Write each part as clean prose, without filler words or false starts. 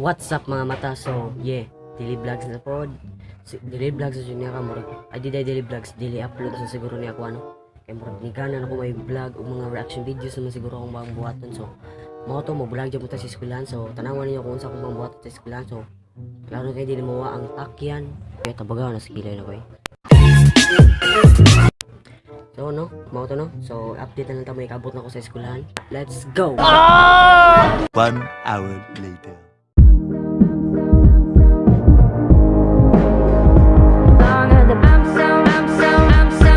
What's up, mga mata? So, yeah, daily vlogs na pod. Si, daily vlogs sa niya ka murag. Ay di daily vlogs, daily upload sa siguro niya ako ano. Kay murag ni gana na ko may vlog o mga reaction videos naman siguro akong mga buhaton. So, mao to mo vlog jud mo ta sa eskwelahan. So, tanawan ninyo kung unsa akong mga buhaton sa eskwelahan. So, klaro kay dili mo ang takyan. Kaya tabaga na sa kilay na ko eh. So, no, mao to no. So, update na lang ta, may kabot na ko sa eskwelahan. Let's go. 1 hour later. I'm so, I'm so, I'm so.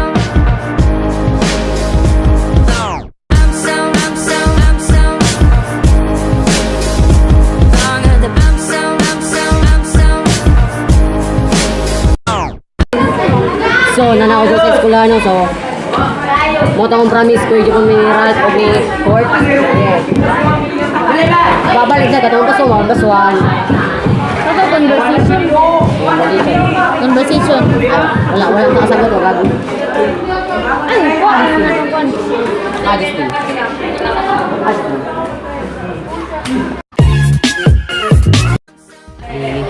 I'm so, I'm so, I'm so. I'm so, I'm so, I'm so. So, nana ko sa eskwelahan no. So, mo tong promise ko yung ni Ralph o ni Court. Yeah. Babalik na katong paso mo, basuan. Ano conversation? Conversation. Wala, wala nakasagot o gago. Ay, kuha ano na ng kuwan. Ah, Justin. Ah, Justin. Really?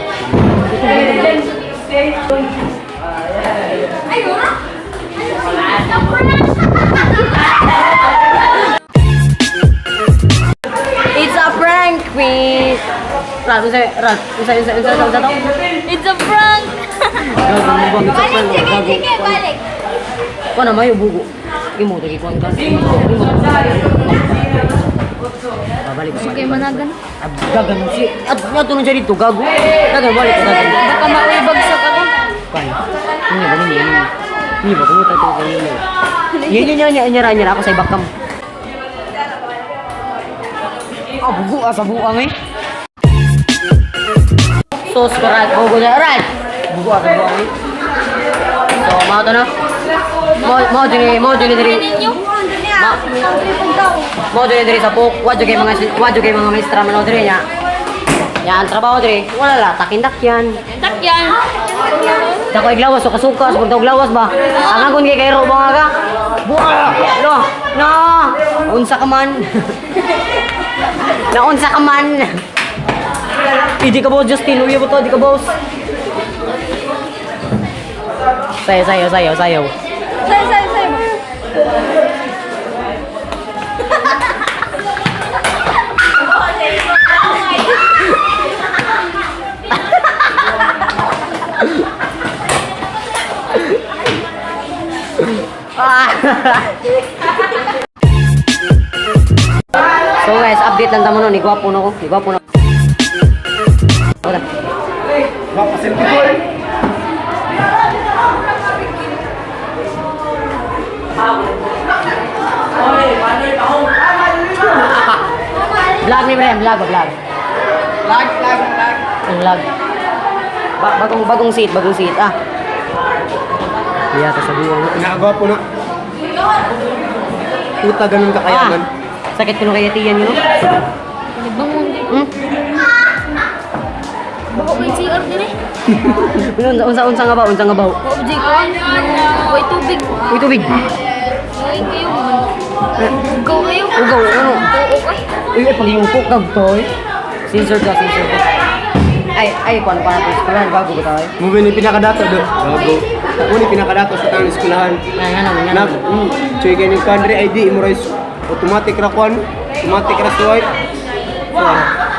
It's a prank, we. Ralph, unsa, Ralph, unsa, unsa, unsa, unsa, unsa, It's a prank! Gago mo ba? It's a prank. Sige, Gago. sige, balik. Kuha na mayo bugo. Imo tagi kuan ka. Imo. Babalik ko. Sige, managan. Gago mo si. At nga tunong siya dito, gago. Gago balik ko gago. Baka maibagsak ako. Kuan. Ninyo ba ninyo? Ninyo. Ninyo ba kumuta to kayo ninyo? Ninyo ninyo ninyo nyara nyara ako sa ibakam. Ah, bugo ah, sa buang eh. Sos ko rat, bugo na rat. Bugo ah, sa buang eh. So, mao to no? Mo mo diri, mo diri diri. Ninyo? Ma mo diri diri sa pok, wa jud kay mga wa jud kay mga maestra man diri nya. Ya, ang trabaho diri, wala la takindak yan. Takyan. Dako iglawas so kasuka, so kung lawas ba. Ang agon kay kay ba nga ka? Buwa! No, no. Unsa ka man? Naunsa ka man? Hindi ka boss Justin, uya ba to? Di ka boss. Sayo, sayo, sayo, sayo. Sayo, sayo, sayo. Ah. So guys, update lang tamo no, ni gwapo no ko, ni gwapo no. Wala. Vlog ni Brem, vlog, vlog. Lag, lag, lag. Ang vlog. Bagong bagong seat, bagong seat ah. Iya, ta sa buwang. Nakagwapo na. Puta, ganun ka kayaman. Ah, sakit ko nung kay tiyan yun. No? Bangon din. Baka may CR din eh. Unsa unsa unsa nga ba? Unsa nga ba? Wa di kuwan. Way tubig. Uy, tubig. Way kayo man. Ugaw kayo. Ugaw, ano? Oo, ay. Uy, ay, pagyuko kag toy. Sensor ka, sensor ka. Ay, ay, kuan pa natin eskwelahan bago ba tayo? Movie ni pinakadato do. Gago. Mo ni pinakadato sa tanang eskwelahan. Nga nga naman, nga Na, naman. choy kay ni country ID imo ra is automatic ra kwan, automatic ra swipe.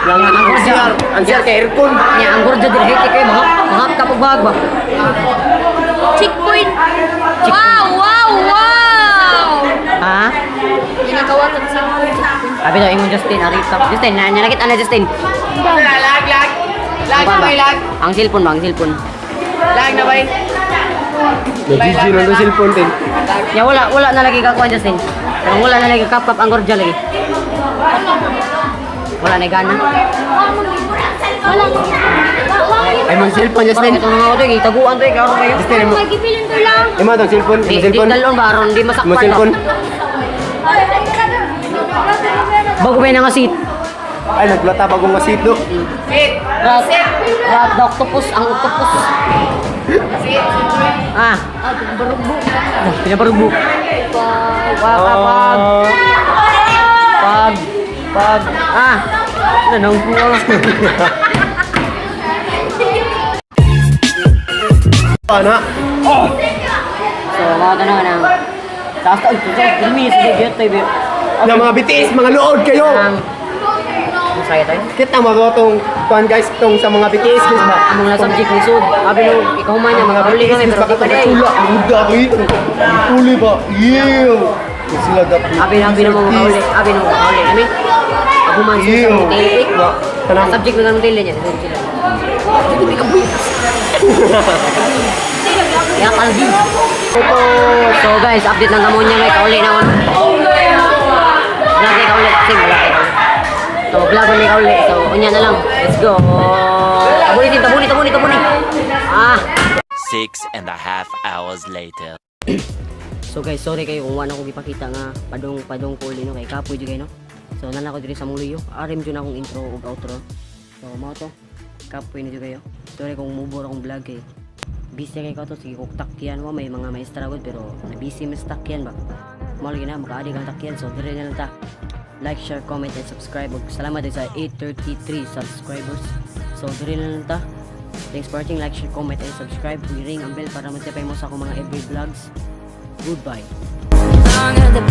Lang ang CR, ang CR kay aircon. Nya ang gurja diri hiti kay mga mga kapag bag ba. Checkpoint. Wow, wow, wow! Ha? Ginagawatan sa checkpoint. Abi daw ingon Justin, arita. Justin, na nya nakita na Justin. Lag, lag. Lag Ang ba? Ang cellphone ba, ang cellphone. Lag na bay. GG na to cellphone din. Ya wala wala na lagi kakuan Justin. Pero wala na lagi kapkap ang gurja lagi. Wala na gana. Wala. Ay mong cellphone Parang Justin. ito na nga ito, itaguan to, ikaw kayo. Justin, imo Magibilin ko lang. imo tong cellphone, Di, imo di cellphone. dalon ba aron di Imo masakpan ba? cellphone. Bago ba yung nga seat? Ay naglata bagong nga seat do. Rat, rat, the octopus, ang octopus. Ah. Barugbo. Pinabarugbo. Pag, pag, pag, Ah. pag, pag, ah. Nanong po. Ana. So, mga tanong nang taas ta, ito, 3 minutes, di tayo, bi. Na mga BTS, mga luod kayo. Masaya tayo. Kita mga tong kuan guys, tong sa mga BTS guys ba. Among na subject ni Sud. Abi no, ikaw man niya, mga Mga uli BTS kami, guys, pero baka di pa day. tula, muda ko ito. Uli ba? Ew. Sila dapat. Abi na mo mga uli, abi na mo mga uli. Amin. Ako man sa Ew. tele. Wa, tanang Subject na ganun tele niya, dito sila. Ya kalbi. So guys, update lang kamo niya may kauli na ako. Vlog kay kauli, same wala kay kauli. So vlog ni kauli. So unya na lang. Let's go. Tabuni team, tabuni, tabuni, tabuni. Ah. 6.5 hours later. So guys, sorry kayo kung wala ko gipakita nga padong padong ko uli no kay kapoy jud kayo no. So nana ko diri sa Muluyo. Arim jud akong intro ug outro. So mao to. Kapoy na jud kayo. Sorry kung mubor akong vlog kay busy kay ko to, sige kog takyan wa may mga maestra gud pero na busy mas takyan ba. Mao lagi na makaadi kang takyan, so diri na lang ta. Like, share, comment and subscribe. Ug salamat din sa 833 subscribers. So diri na lang ta. Thanks for watching. Like, share, comment, and subscribe. I-ring ang bell para matipay mo sa akong mga every vlogs. Goodbye. Song of the